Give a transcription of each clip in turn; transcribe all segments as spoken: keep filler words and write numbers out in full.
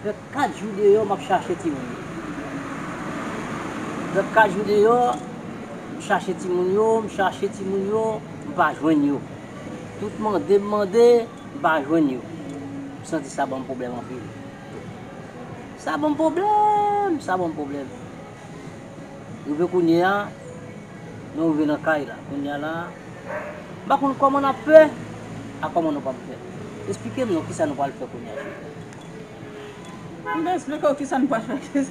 Fè kat jou deyò, m ap chache timoun yo. Fè kat jou deyò, m chache timoun yo, m chache timoun yo, m pa jwenn yo. Tout mande m mande, m pa jwenn yo. M santi sa ban m pwoblèm anpil. Sa ban m pwoblèm, sa ban m pwoblèm. Rive kounye a, nou rive nan kay la. Kounye a la, m pa konn kòman n ap fè, a kòman nou pral fè. Esplike m non, kisa nou pral fè kounye a, cheri? M te esplike w kisa nou pral fè.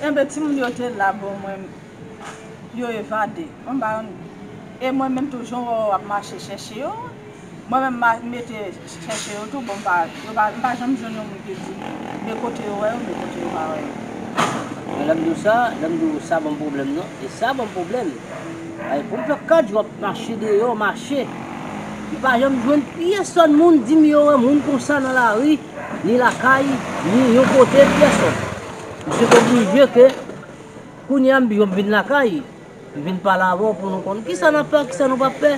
Enben, timoun yo te la, bon, mwen, yo evade. Mwen ba yo, e mwen menm tou, jan w wè w ap mache chèche yo, mwen menm, m mete chèche yo tou, bon, m pa, yo pa, m pa janm jwenn yon moun ki di, men kote yo wè yo, men kote yo pa wè yo. Men lè m di w sa, lè m di w sa ban m pwoblèm non, e sa ban m pwoblèm. Ay, pou m fè kat jou ap mache deyò, mache. M pa janm jwenn pyesòn moun di m yo wè moun konsa nan lari, ni lakay, ni yon kote, pyesòn. M sot oblije ke kounye a m vin lakay, m vin pale avè w pou nou konn kisa n ap fè, kisa nou p ap fè.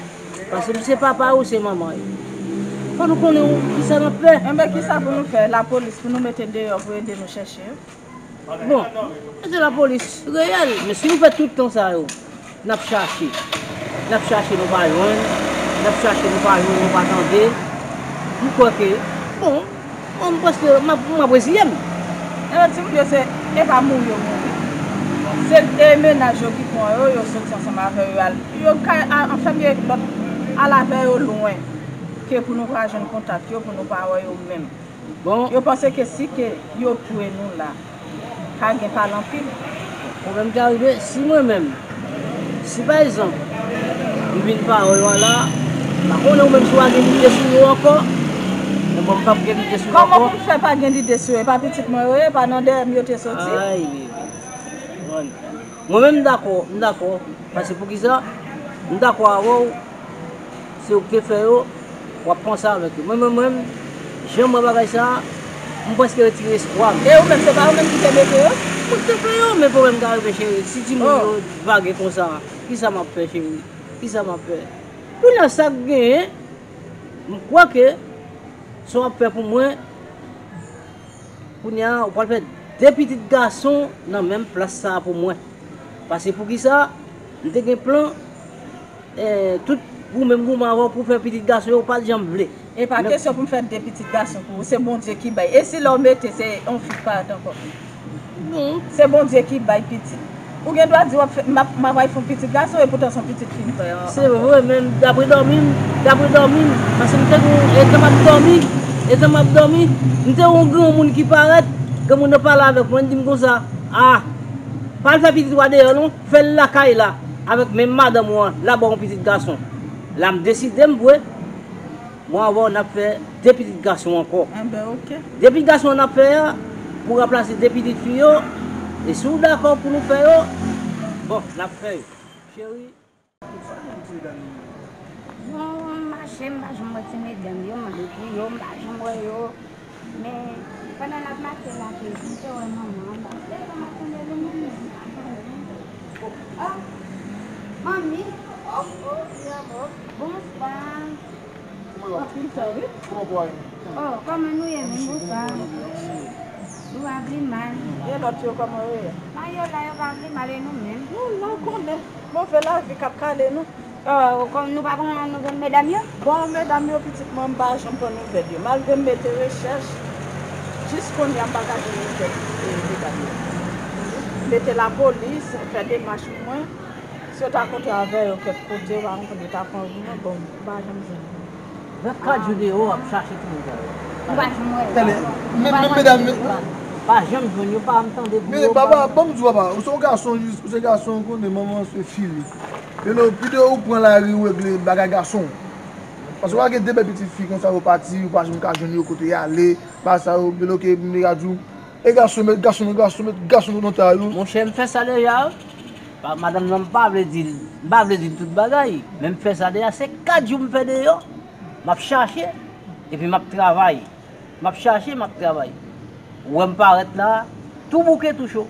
Paske m se papa yo, se manman yo. Fò nou konnen kisa n ap fè. Enben, kisa pou nou fè? Lapolis pou nou mete deyò pou ede nou chèche yo? Bon, se lapolis reyèl, men si nou fè tout tan sa yo, n ap chache, n ap chache, nou pa jwenn, n ap chache, nou pa jwenn, nou pa tande, m kwè ke, bon, mwen, m prèske, m ap, m ap reziye m. Ebyen, timoun yo, se, e pa mouri yo mouri. Se, e mennaj yo ki pran yo, yo soti ansanm avè yo, al, yo ka a- anfèm yo ek lòt, al avè yo lwen, ke pou nou pa jwenn kontak yo, pou nou pa wè yo menm. Bon. Yo panse ke si ke yo pre nou la, ka gen pale anpil. Pwoblèm ka rive, si mwen menm, si pa egzanp, m vin pare yo la, m pa konnen ou menm si w a gen lide sou yo ankò, men bon, m p ap gen lide sou yo ankò. Kòman pou m fè pa gen lide sou yo? E pa pitit mwen yo ye, e pa nan dèyè m yo te soti? Ay, bebe. Mwen menm, m dakò, m dakò. Paske poukisa? M dakò avè w. Se ou ki te fè yo, w ap panse avèk yo. Mwen menm, mwen, jan m wè bagay sa a, m prèske retire espwa m. E ou menm, se pa ou menm ki te mete yo? Mwen ki te fè yo, men pwoblèm ka rive, cheri. Si timoun yo vage konsa, kisa m ap fè, cheri? Kisa m ap fè? Kounye a, sa k genyen, m kwè ke sa w ap fè pou mwen, kounye a, ou pral fè de pitit gason nan menm plas sa a pou mwen. Paske poukisa? M te gen plan, eh, tout goumen m goumen avè w pou fè pitit gason yo, ou pa t janm vle. E pa kesyon pou m fè de pitit gason pou ou, se Bondye ki bay. E si lè w mete, se yon fi k parèt ankò? Bon. Se Bondye ki bay pitit. Ou gen dwa di w ap fè, m ap, m ap al fè yon pitit gason, epoutan se yon pitit fi m fè an. Se vre, men daprè dòmi m, daprè dòmi m, paske m te gen, etan m ap dòmi, etan m ap dòmi, m te wè yon granmoun ki parèt, granmoun nan pale avèk mwen, li di m konsa, a, pa al fè pitit ou a deyò non, fè l lakay la, avèk menm madanm ou an, l a ba w yon pitit gason. La m deside m vre, mwen avè w n ap fè de pitit gason ankò. Enben, oke. De pitit gason an n ap fè a, pou ranplase de pitit fi yo, e si w dakò pou nou fè yo, bon, n ap fè yo. Cheri. Bon, m mache, m pa janm wè ti medam yo, m ale pou yo, m pa janm wè yo. Men, pandan n ap mache la, m te wè manman an, m pa se sa m ap tande li menm. Oh, manmi. Oh, oh, mi amor. Bonswa. Kòman w ap fè wi? Kòman w ap fè? Oh, kòman nou ye menm, bonswa? Nou pa pli mal. E lòt yo, kòman yo ye? Nan yo la, yo pa pli mal, e nou menm? Nou la, ou konnen. Move lavi k ap kale nou. Oh, kòm nou pa konn nouvèl medam yo? Bon, medam yo, pitit mwen, m pa janm pran nouvèl yo. Malgre m mete rechèch, jis kounye a m pa ka jwenn nouvèl, e, medam yo. M mete lapolis, fè demach pou mwen. Si yo ta kontre avè yo kèk kote, yo pa konprann, yo ta pran pou mwen, bon, m pa janm jwenn yo. Vennkat jou deyò, w ap chache timoun sa yo. Nou pa janm wè yo. Tande, men, men, medam, men, pa janm jwenn yo, pa janm tande pou yo. Men papa, ban m di w, papa, ou se yon gason, ou se gason, ou konnen manman se fi li. Pito, pito ou pran lari, ou regle bagay gason. Paske w a gen de bèl pitit fi konsa, yo pati, ou pa janm ka jwenn yo kote y ale, pa sa yo, pito ke moun yo ka di w, e gason, met gason, met gason, met gason nan ta yo. Monchè, m fè sa deja. Pa, madanm nan, m pa vle di l, m pa vle di l tout bagay, men m fè sa deja, se kat jou m fè deyò, m ap chache, epi m ap travay. M ap chache, m ap travay. Ou wè m parèt la, tou bouke, tou cho.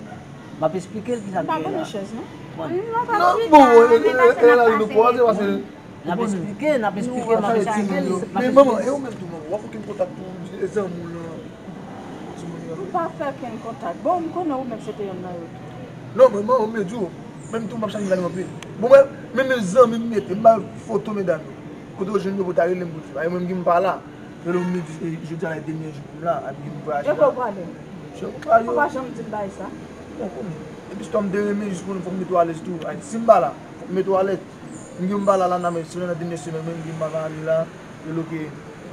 M ap esplike l kisa k genyen la. Pa pran chèz, non? Bon. Non, pa pran chèz, non, bon, e, e, e, e, la, nou kwaze, paske n ap esplike, n ap esplike, m ap esplike l, m ap esplike l. Men manman, e ou menm tou, manman, w ap okenn kontak pou zanmi w lan? Nou pa fè kenn kontak. Bon, m konnen ou menm se te yonn nan yo tou. Non, mwen, mwen, mwen di w, menm tou, m p ap chache medam yo anpil. Bon, mwen, menm zanmi m mete, m ba yo foto medam yo. Kote yo jwenn yo pou ta rele m pou di, ay, mwen, m gen m pa la. Rele m, m di, e, jodi a la, e dènye jou pou m la, epi m vwayaje. E la. Kote w prale? Chè, ou pa yo. Ou pa janm di m bagay sa. Bon, konnen. Epi, si w m te renmen, jis pou nou, fò m mete w alèz tou. Ay, si m pa la, fò m mete w alèz. M gen m pa la, la, nan, men, si w nan dènye semèn, mwen, m gen m pa ale la. Rele ke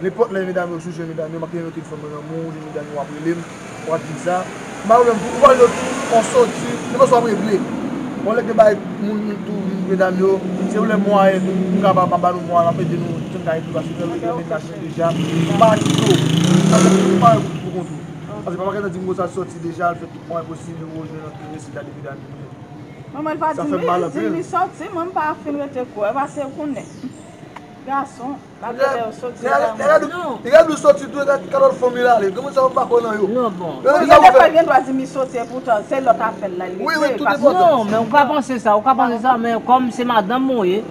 nenpòt lè medam yo, si w jwenn medam yo, m ap rele yo telefòn mwen nan men w, ou jwenn medam yo, w ap rele m, w ap di m sa. M pa pwoblèm tou, ou pa rele yo tou, on sòti, nenpòt sa w ap regle. Bon, lè ke bay moun tou, medam yo, se ou lè mwayen tou, m ka pa, pa ba nou mwayen, m ap ede nou, si n ka ede, paske fè ou te nan mennaj mwen deja, m pa kite w. Sa fè m pa wè pou kont ou. Paske papa gentan di m konsa sòti deja, l fè tout mwayen posib, yo jwenn antre, resi gade medam yo. Manman l pa di m, li di m li sòti, mwen m pa fin rete kwè, paske ou konnen. Gason, malgre lè yo soti la. Li rele nou soti tou, e gade kalòt fanmi l ale. Granmoun sa yo pa kwè nan yo. Non, bon. Ou gen defwa gen dwa di m li soti, epoutan se lòt afè l la li rete. Wi, wi, tout enpòtan. Non, men ou ka panse sa, ou ka panse sa, men kòm se madanm mwen ye,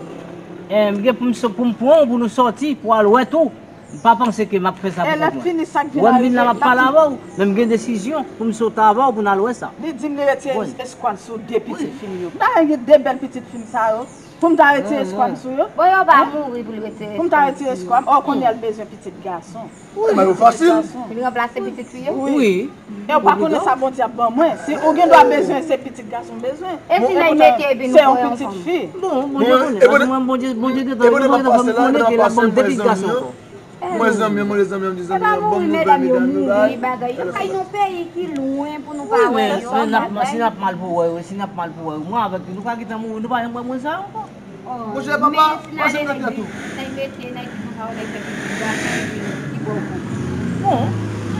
eh, m gen pou m so-, pou m pran w pou nou sòti, pou al wè tou. M pa panse ke m ap fè sa pou kont mwen. Wè m vin la, m ap pale avè w, men m gen desizyon pou m sot avè w pou n al wè sa. Li di m li retire eskwad sou de pitit fi m yo. M ta gen de bèl pitit fi m sa yo. Pou m ta retire eskwad sou yo? Bon, yo pa mouri pou l retire eskwad sou yo. Pou m ta retire eskwad, oh, kounye a l bezwen pitit gason. Wi, men yo fasil. Pou l ranplase pitit fi yo? Wi. E w pa konnen sa Bondye ap ban mwen. Si ou gen dwa bezwen, se pitit gason w bezwen. E si nèg mete epi nou pran yon fanm? Bon, Bondye konnen. Paske mwen, Bondye, Bondye gentan, Bondye gentan fè m konnen ke l ap ban m de pitit gason ankò. Mwen zanmi, mwen zanmi, mwen zanmi, bon nouvèl medam yo bay. Bagay, y ap bay yon peyi ki lwen pou nou pa wè yo. Wi, men si n ap mal pou wè yo, si n ap mal pou wè yo, mwen avèk nou, nou ka gentan mouri, nou pa janm wè moun sa yo ankò. Monchè, papa, pase nan tèt ou. Nèg mete, nèg ki konn pa wè nèg fè pitit gason ki, ki bò kou. Bon,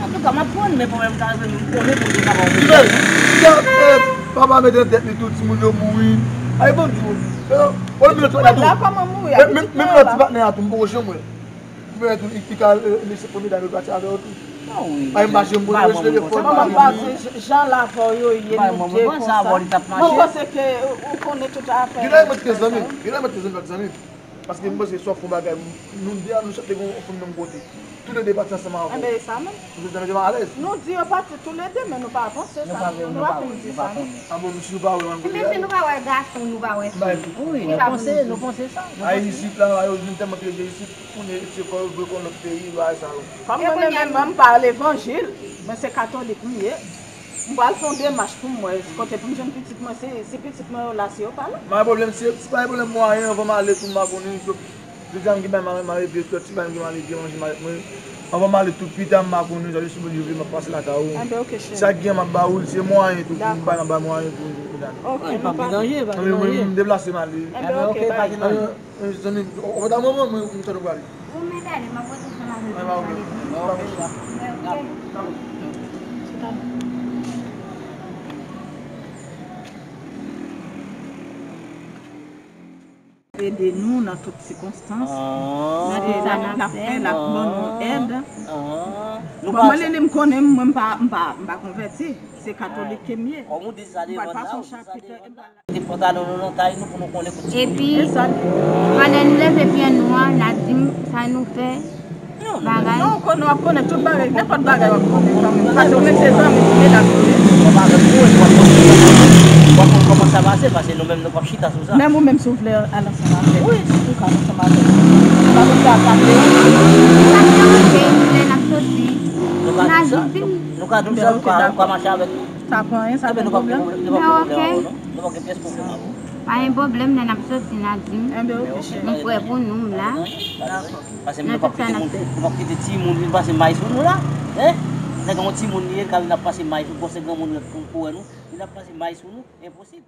antouka, m ap pran, men pwoblèm ka rive, m konnen pou yo ka ba w pwoblèm. Papa mete nan tèt li tou, timoun yo mouri. Ay, bon, di w. Menm lòt ti patnè a tou, m poko janm wè. Mwen tou, li ka lese premye dam yo pati avè yo tou. Ay, mache m pou rejte telefòn. Mwen panse jan l avè w yo ye, nou de konsa. Mwen panse ke ou konnen tout afè. Genlè mwen te zanmi, genlè mwen te zanmi, pa t zanmi. Paske mwen panse si w ap fè yon bagay, nou de a nou sot te gen yon fanm menm kote. Tou le de pati ansanm avè w. Enben, e sa menm. Nou te mete m alèz. Nou di yo pati tou le de, men nou pa panse sa. Nou pa, nou pa konn di sa, non. A bon, si nou pa wè, mwen kote. Enben, si nou pa wè gason, nou pa wè fi. Wi, nou panse, nou panse sa. Ay, isit la, yo vin tèlman pyeje isit. Kounye se kò yo vle konn lòt peyi, bagay sa yo. Kòm mwen menm, menm, mwen m pa levanjil, mwen se katolik m ye. M pral fè yon demach pou m wè kote pou m jwenn pitit mwen, si, si pitit mwen yo la, si yo pa la. Pa gen pwoblèm, si, si pa gen pwoblèm mwayen, anvan m ale tou m pa konnen, jodi a m gen bay m a, m a regle, ti bay m gen m ale vye manje m avèk mwen. Anvan m ale tou pita m pa konnen, jan Jezi Bondye vle m ap pase lakay ou. Enben, oke, cheri. Sa k gen m ap ba ou l, se mwayen tou pou m bay m ap bay mwayen pou m jwenn medam. Oke, pa gen danje, pa gen danje. Mwen, mwen, m deplase m ale. Enben, oke, pa gen danje. Zanmi m, w ap tann mwen, mwen, m tann ou prale. Ou mèt ale, m ap rete ansanm avè w pou m pale. Mwen, ok. Ede nou nan tout sikonstans. Nan tout sa n ap fè, l ap ban nou èd. Bon, mwen, li, li, m konnen m, mwen, m pa, m pa, m pa konvèti. Se katolik ke m ye. Kòm ou di sa devan sa, ou di sa devan sa. Te pantalon nou nan tay nou pou nou konnen kote. Epi, pandan nou leve pye nou an, n a di m sa nou fè bagay. Non, ou konnen, w ap konnen tout bagay, nenpòt bagay w ap konnen kanmenm. Paske ou menm se zanmi ti medam yo ye. Ou pa avèk nou, w ap konn kòman sa pase, paske nou menm nou p ap chita sou sa. Menm ou menm si w vle al ansanm avè m, ou ka al ansanm avè m. Ou pa konn sa ap pase. Sa k te rive, lè n ap soti, n a jis di m. Nou ka di m sa, nou ka, nou ka mache avèk nou. Sa pa anyen, sa pa gen pwoblèm. Nou pa gen pyès pwoblèm avè w. Pa gen pwoblèm, lè n ap soti, n a di m. Enben, oke, cheri. M prè pou nou, m la. Dakò. Paske nou p ap kite moun, nou p ap kite timoun vin pase may sou nou la. Hein? Nèg yon timoun li ye, l ka vin ap pase may sou, gwosè granmoun rèd pou, pou wè nou. Vin ap pase may sou nou, enposib.